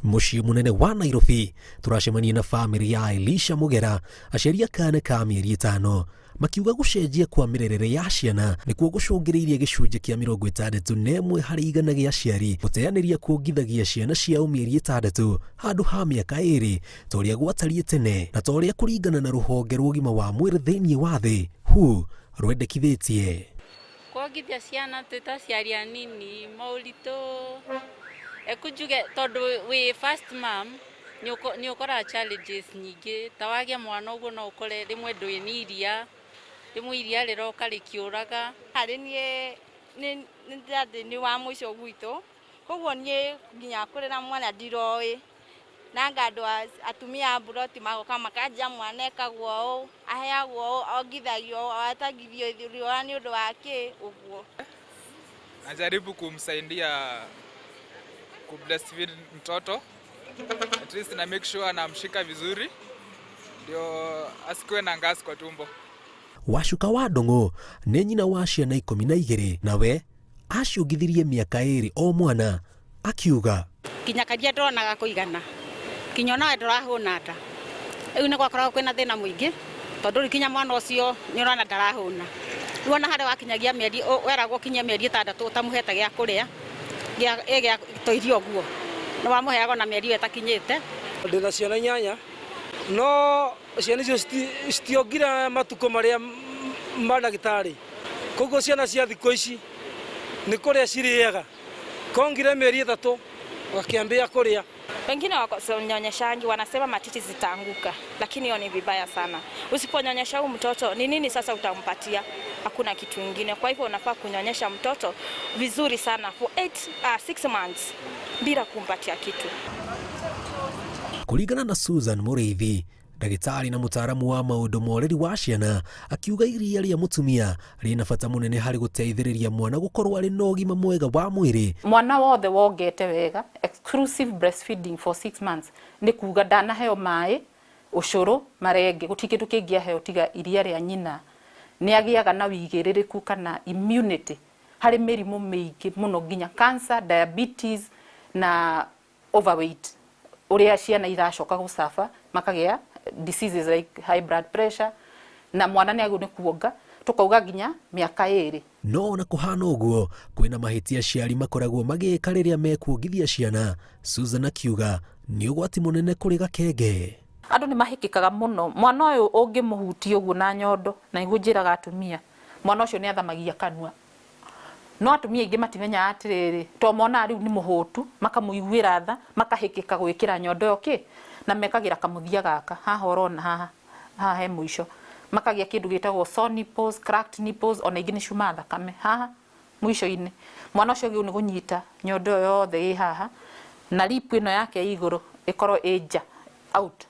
Mũciĩ mũnene wa Nairobi tũracemania na bamĩrĩ ya Elisha Mũgera, aciari a kana ka mĩeri 5, makiuga gũcenjia kwa mĩrerere ya ciana nĩkuo gũcũngĩrĩirie gĩcunjĩ kĩa 61% gĩa aciari gũteanĩria kuongithagia ciana ciao mĩeri 6 handũ ha mĩaka 2 ta ũrĩa gwatariĩ tene na ta ũrĩa kũringana na rũhonge rwa ũgima wa mwĩrĩ thĩinĩ wa thĩ WHO rwendekithĩtie. Kuongithia ciana twĩ ta aciari anini moritũ ekunjuge tondũ wĩ first mom nĩ ũkoraga challenges nyingĩ. Ta wagĩa mwana ũguo no ũkore rĩmwe ndwĩ na iria, rĩmwe iria rĩroka rĩkĩũraga. Harĩ niĩ nĩ wa mũico gwitũ, koguo niĩ nginya kũrera mwana ndiroĩ. Na anga andũ atumia a mburoti magoka makanjia mwana ekagwo ũũ, aheagwo ũũ, ongithagio ũũ, atangithio riũa nĩ ũndũ wa kĩ ũguo. Najaribu kumsaidia ku breastfeed mtoto, at least na make sure anamshika vizuri ndio asikuwe na gas kwa tumbo. Wacuka wa Ndung'u nĩ nyina wa ciana 12 nawe aciongithirie mĩaka 2 o mwana, akiuga Nginya karia ndonaga kũigana, nginya onawe ndũrahũna nda. Rĩu nĩ gwakoragwo kwĩna thĩna mũingĩ tondũ rĩu nginya mwana ũcio nĩ ũrona ndarahũna. Rĩu ona harĩa wakinyagia mĩeri, weragwo ũkinyie mĩeri 6 ũtamũhete gĩa kũrĩa gĩa tũirio ũguo, nĩ wamũheaga ona mĩeri ĩyo ĩtakinyĩte. Ndĩna ciana 8, no ciana icio citiongire matukũ marĩa ma ndagĩtarĩ. Koguo ciana cia thikũ ici nĩ kũrĩa cirĩaga, kongire mĩeri 3 gakĩambia kũrĩa. Wengine wanyonyeshangi wanasema matiti zitaanguka, lakini hiyo ni vibaya sana. Usiponyonyesha huyu mtoto ni nini sasa utampatia? Hakuna kitu ingine. Kwa hivyo unafaa kunyonyesha mtoto vizuri sana for 6 months bila kumpatia kitu. Kũringana na Susan Mũrĩithi, ndagĩtarĩ na mũtaaramu wa maũndũ ma ũreri wa ciana, akiuga iria rĩa mũtumia rĩna bata mũnene harĩ gũteithĩrĩria mwana gũkorwo arĩ na ũgima mwega wa mwĩrĩ. Mwana wothe wongete wega exclusive breastfeeding for 6 months nĩ kuga ndanaheo maĩ, ũcũrũ, marenge, gũtirĩ kĩndũ kĩngĩ aheo tiga iria rĩa nyina, nĩ agĩaga na wĩigĩrĩrĩku kana immunity harĩ mĩrimũ mĩingĩ mũno nginya cancer, diabetes na overweight, ũrĩa ciana iracoka gũcaba makagĩa diseases like high blood pressure, na mwana nĩ agĩrĩirwo nĩ kuonga tũkauga nginya mĩaka 2. No ona kũhana ũguo kwĩna mahĩtia aciari makoragwo magĩka rĩrĩa mekuongithia ciana. Susan akiuga nĩ ũgwati mũnene kũrĩ gakenge. Andũ nĩ mahĩkĩkaga mũno, mwana ũyũ ũngĩmũhutia ũguo na nyondo, na nĩguo njĩraga atumia, mwana ũcio nĩ athamagia kanua. No atumia aingĩ matimenyaga atĩrĩrĩ, to monaga rĩu nĩ mũhũtu, makamũiguĩra tha, makahĩkĩka gwĩkĩra nyondo ĩyo kĩ, na mekagĩra kamũthia gaka, haha ũrona haha, haha he mũico. Makagĩa kĩndũ gĩtagwo sore nipples, cracked nipples, ona ingĩ nĩ ciumaga thakame, haha mũico-inĩ. Mwana ũcio agĩrĩirwo nĩ kũnyita nyondo ĩyo yothe ĩ haha, na lip ĩno yake ya igũrũ ĩkorwo ĩ nja, out.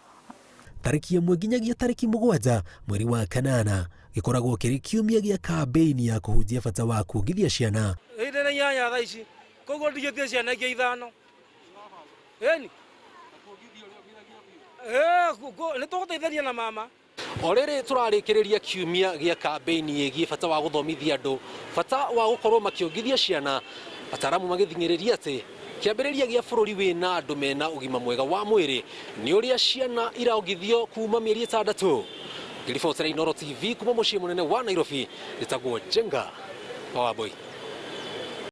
Tarĩki 1 nginyagia tarĩki 7 mweri wa 8 gĩkoragwo kĩrĩ kiumia gĩa kambĩini ya kũhunjia bata wa kuongithia ciana. Ĩndĩ na 8 thaa ici, koguo ndigĩtie ciana ingĩ 5. Ĩni? Nĩ tũgũteithania na mama. O rĩrĩ tũrarĩkĩrĩria kiumia gĩa kambĩini ĩgiĩ bata wa gũthomithia andũ bata wa gũkorwo makĩongithia ciana, ataaramu magĩthing'ĩrĩria atĩ kĩambĩrĩria gĩa bũrũri wĩna andũ mena ũgima mwega wa mwĩrĩ nĩ ũrĩa ciana iraongithio kuma mĩeri 6. Ngĩribotera Inooro TV kuma mũciĩ mũnene wa Nairobi, njĩtagwo Njenga wa Wambui.